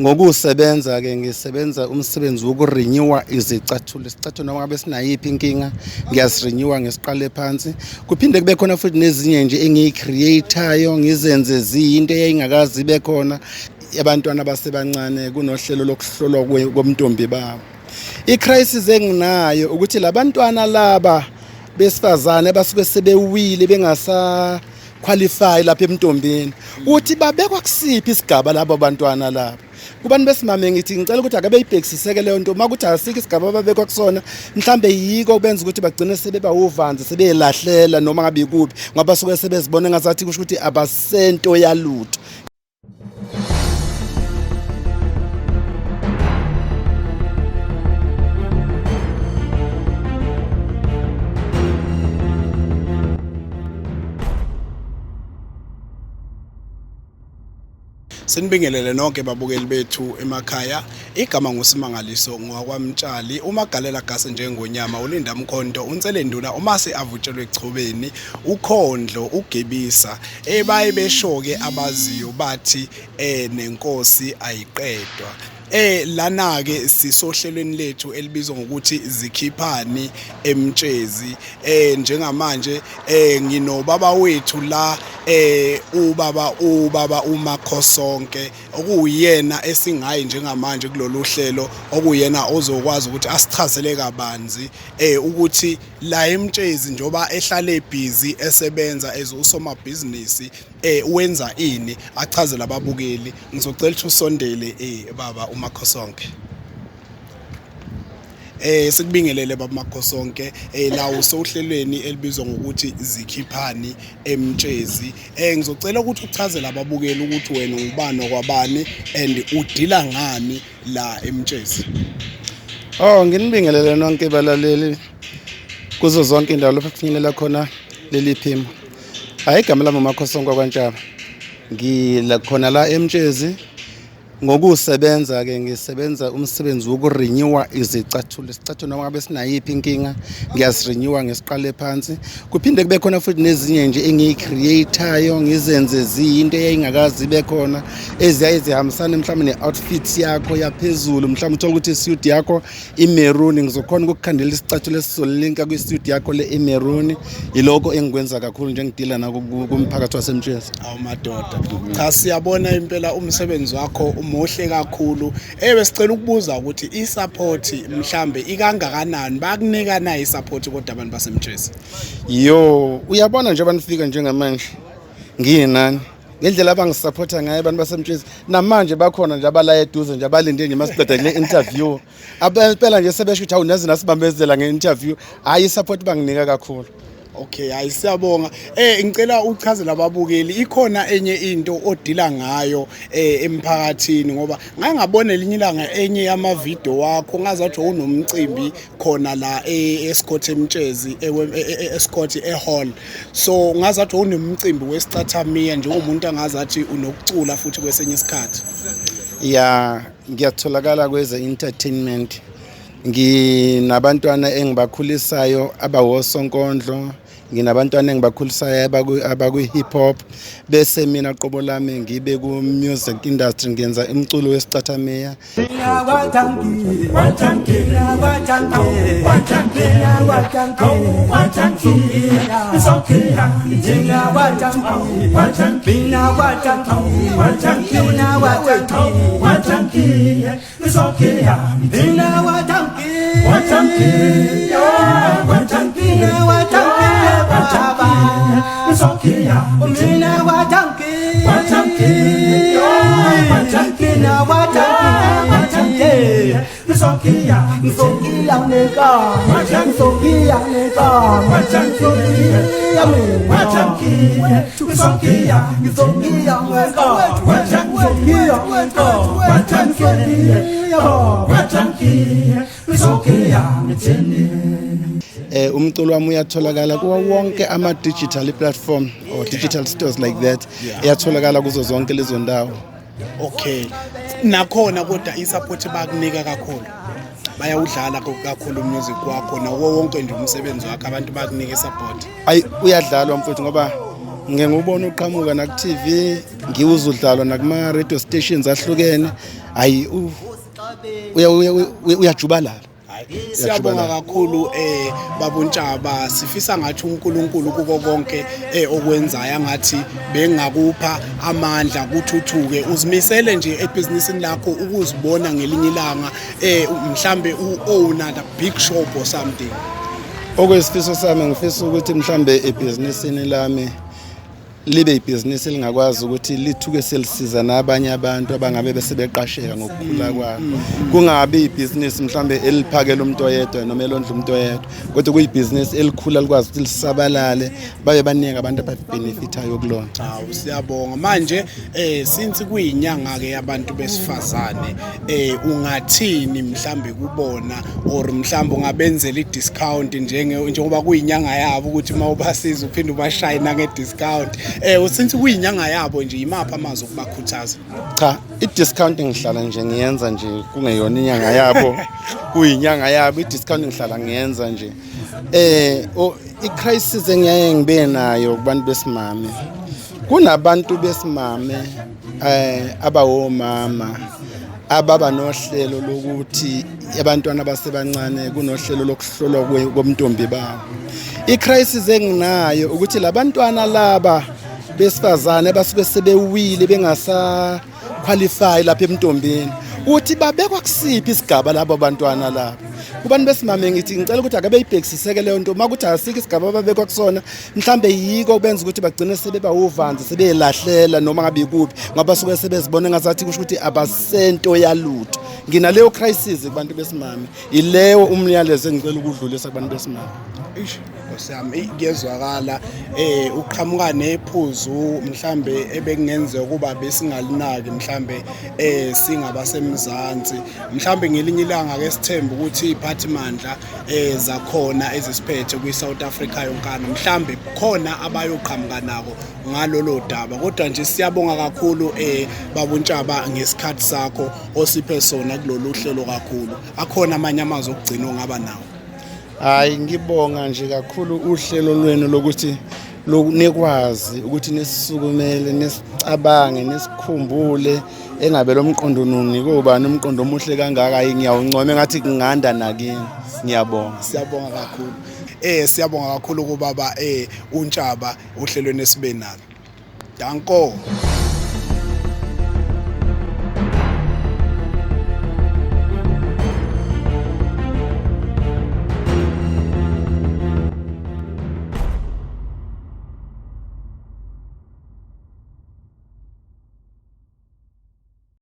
Ngokusebenza-ke ngisebenza umsebenzi wokurenewa izicathulo. Isicathulo noma ngabe sinayiphi inkinga ngiyasirenewa ngisiqale phansi. Kuphinde kube khona futhi nezinye nje engiyi-create-ayo ngizenze ziyinto eyayingakaze ibe khona. Abantwana abasebancane kunohlelo lokuhlolwa komntombi babo. I-crisis enginayo ukuthi labantwana laba besifazane abasuke sebewile bengasa qualify lapha emntombini uthi babekwa kusiphi isigaba labo bantwana laba kubantu besimame ngithi ngicela ukuthi ake beyibhekisiseke leyo nto uma kuthi asikho isigaba ababekwa kusona mhlambe yiko benza ukuthi bagcine sebeba uvanzi sebeyilahlela noma ngabe ikuphi ngoba basuke sebezibona ngazathi kusho ukuthi abasento yalutho. Sinibingelele nonke babukeli bethu emakhaya. Igama nguSimangaliso ngowakwaMtshali, uMagalela Gase njengonyama, uLinda Mkhonto, uNsele Nduna, umase avutshelwe echobeni, uKhondlo, uGebisa. Ebaye besho-ke abaziyo bathi nenkosi ayiqedwa. Lana ke sisohlelweni lethu elibizwa ngokuthi zikhiphani emtshezi. Njengamanje nginobaba wethu la, ubaba uMakhosonke, okuwuyena esingayi njengamanje kulolu hlelo, okuyena ozokwazi ukuthi asichazele kabanzi ukuthi la eMtshezi njengoba ehlale busy esebenza as usomabhizinisi wenza ini, achazele ababukeli. Ngizocela ukuthi usondele baba uMakhosonke. Sikubingelele baba Makhosonke, la usohlelweni elibizwa ngokuthi zikhiphani emtshezi. Ngizocela ukuthi uchazele ababukeli ukuthi wena ungubani okwabani and udila ngani la emtshezi. Oh, nginibingelele nonke balaleli kuzo zonke indawo lapho kufinyelela khona leli phimbo. Hayi, igama lami uMakhosonke kwaNtshaba. Ngila khona la eMtshezi. Ngokusebenza-ke ngisebenza umsebenzi wokurenewa izicathulo. Isicathulo noma ngabe sinayiphi inkinga ngiyasirenewa ngisiqale phansi. Kuphinde kube khona futhi nezinye nje engiyi-create-ayo ngizenze ziyinto eyayingakaze ibe khona, eziyaye zihambisane mhlawumbe ne-outfit yakho yaphezulu. Mhlawumbe uthole ukuthi isuit yakho imeruni, ngizokhona ukukukhandela isicathulo esizolinka kwi-suit yakho le imeruni. Yilokho engikwenza kakhulu nje ngidila nako kumphakathi waseMtshezi. Awu madoda, cha siyabona impela umsebenzi wakho umuhle kakhulu. Besicela ukubuza ukuthi i-support mhlambe ikangakanani, bayakunika na i-support kodwa abantu baseMtshezi? Yo, uyabona nje banifika njengamanje nginani ngendlela abangisupporta ngayo abantu baseMtshezi, namanje bakhona nje abala eduze nje abalinde nje masiqeda le interview. Abempela nje sebesho ukuthi awu naze nasibambezela nge-interview. Hayi, i-support banginika kakhulu. Okay, hayi siyabonga. Ngicela uchazele ababukeli ikhona enye into odila ngayo emphakathini, ngoba ngake ngabona elinye ilanga enye yama video wakho ngazathi unomcimbi khona la eScott eMtshezi, eScott eHall. So ngazathi unomcimbi wesicathamiya njengomuntu angazathi unokucula futhi kwesinye isikhathi. Ya, ngiyatholakala kweze entertainment. Nginabantwana engibakhulisayo abawosonkondlo, nginabantwana engibakhulisayo abakwi-hip hop, bese mina qobo lami ngibe ku-music industry, ngenza umculo wesicathamiya. Umculo wami uyatholakala kuwo wonke ama digital platform or digital stores like that. Iyatholakala kuzo zonke lezo ndawo. Okay, nakhona kodwa i-support bakunika kakhulu, bayawudlala kakhulu music wakho nawo wonke nje umsebenzi wakho, abantu bakunika i-support. Ayi, uyadlalwa mfowethu, ngoba Ngike ngiwubone uqhamuka naku-TV, ngiwuzwe udlalwa nakuma-radio stations ahlukene. Hhayi, uyajubalala. Siyabonga kakhulu babuNtshaba, sifisa ngathi uNkulunkulu kuko konke okwenzayo angathi bengakupha amandla kuthuthuke, uzimisele nje ebhizinisini lakho ukuzibona ngelinye ilanga mhlambe u-owner the big shop or something. Okwesifiso sami, ngifisa ukuthi mhlambe ebhizinisini lami libe ibhizinisi elingakwazi ukuthi lithuke selisiza nabanye abantu abangabe bese beqasheka ngokukhula kwalo. Kungabi ibhizinisi mhlambe eliphakela umuntu oyedwa noma elondla umuntu oyedwa, kodwa kuyibhizinisi elikhula likwazi ukuthi lisabalale, babe baningi abantu ababenefithayo kulona. Hawu, siyabonga. Manje since kuyinyanga ke yabantu besifazane, ungathini mhlambe kubona, or mhlambe ungabenzela i-discount njengoba kuyinyanga yabo, ukuthi uma ubasiza uphinde ubashaye nange-discount? Since kuyinyanga yabo nje, imaphi amazwi okubakhuthaza? Cha, i-discount ngihlala nje ngiyenza nje, kungeyona inyanga yabo, kuyinyanga yabo, i-discount ngihlala ngiyenza nje. I-crisis engiyaye ngibe nayo kubantu besimame, kunabantu besimame abawomama ababa nohlelo lokuthi abantwana abasebancane kunohlelo lokuhlolwa komntombi babo. I-crisis enginayo ukuthi labantwana laba besifazane abasuke sebewile bengasa qualify lapha emntombini, uthi babekwa kusiphi isigaba labo bantwana laba? Kubantu besimame ngithi ngicela ukuthi ake beyibhekisiseke leyo nto. Uma kuthi asikho isigaba ababekwa kusona, mhlambe yiko benza ukuthi bagcine sebeba uvanzi, sebeyilahlela noma ngabe ikuphi, ngoba basuke sebezibona ngazathi kusho ukuthi abasento yalutho. Nginaleyo crisis kubantu besimame, ileyo umyalezo engicela ukudlulisa kubantu besimame. Ish, Nkosi yami, eyi, kuyezwakala uqhamuka nephuzu mhlambe ebekungenzeka ukuba besingalinaki mhlambe singabasemzansi. Mhlambe ngelinye ilanga ke sithemba ukuthi iphathimandla zakhona ezisiphethe kwi-South Africa yonkana mhlambe khona abayoqhamuka nako ngalolo daba. Kodwa nje siyabonga kakhulu babuNtshaba ngesikhathi sakho osiphe sona kulolu hlelo kakhulu. Akhona amanye amazwi okugcina ongaba nawo? Hayi, ngibonga nje kakhulu uhlelo lwenu lokuthi nikwazi ukuthi nisisukumele, nisicabange, nisikhumbule. Engabe lo mqondo nunike ubani umqondo omuhle kangaka? Hayi, ngiyawuncoma, engathi kunganda nakini. Ngiyabonga. Siyabonga kakhulu. Siyabonga kakhulu kubaba uNtshaba uhlelweni esibe nalo. Danko.